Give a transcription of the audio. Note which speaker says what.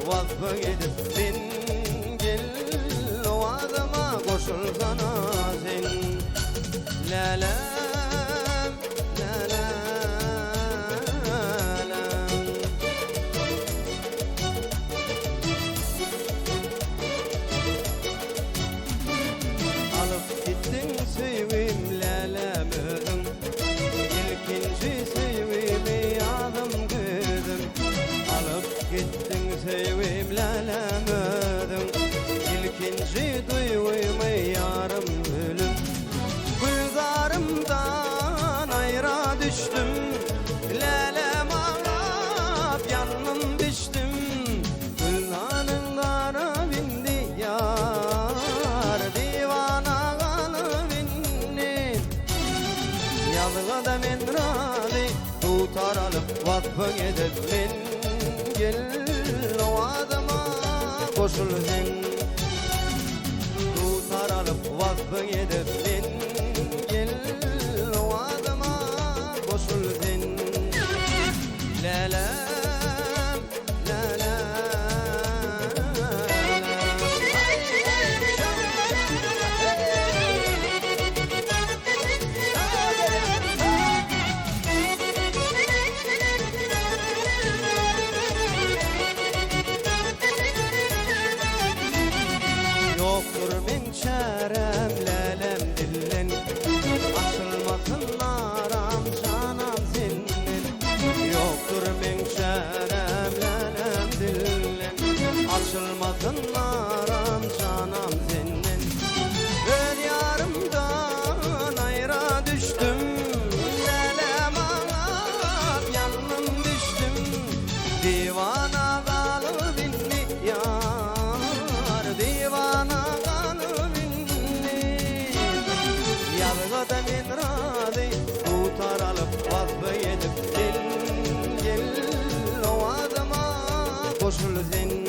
Speaker 1: waspyň edip men Gel owazyma goşulsana sen Läläm, läläm. Alyp gitdiň söýgim läläm özüň Ilkinji söýgimi ýadym gözüm Alyp gitdiň söýgim läläm özüň Ilkinji duýgymy ýarym gülüm Gülzarymdan aýra düşdüm Läläm aglap ýandym bişdim Gülnanyň gara bindi ýar Diwana galyp indi Ýazga-da men razy Dutar alyp waspyň edip men Gel owazyma goşul sen Dutar alyp waspyň edip men Gel owazyma goşul sen Läläm Ýokdur meň çärem lälem dillen Açylmasyn aram janam senden Ýokdur meň çärem lälem dillen Açylmasyn aram janam senden Öz ýarymdan aýra düşdüm Lälem aglap ýandym düşdüm Diwana galyp indi ýar Diwana galyp indi Ýazga-da men razy Dutar alyp waspy edip gel, gel, Owazyma goşul sen.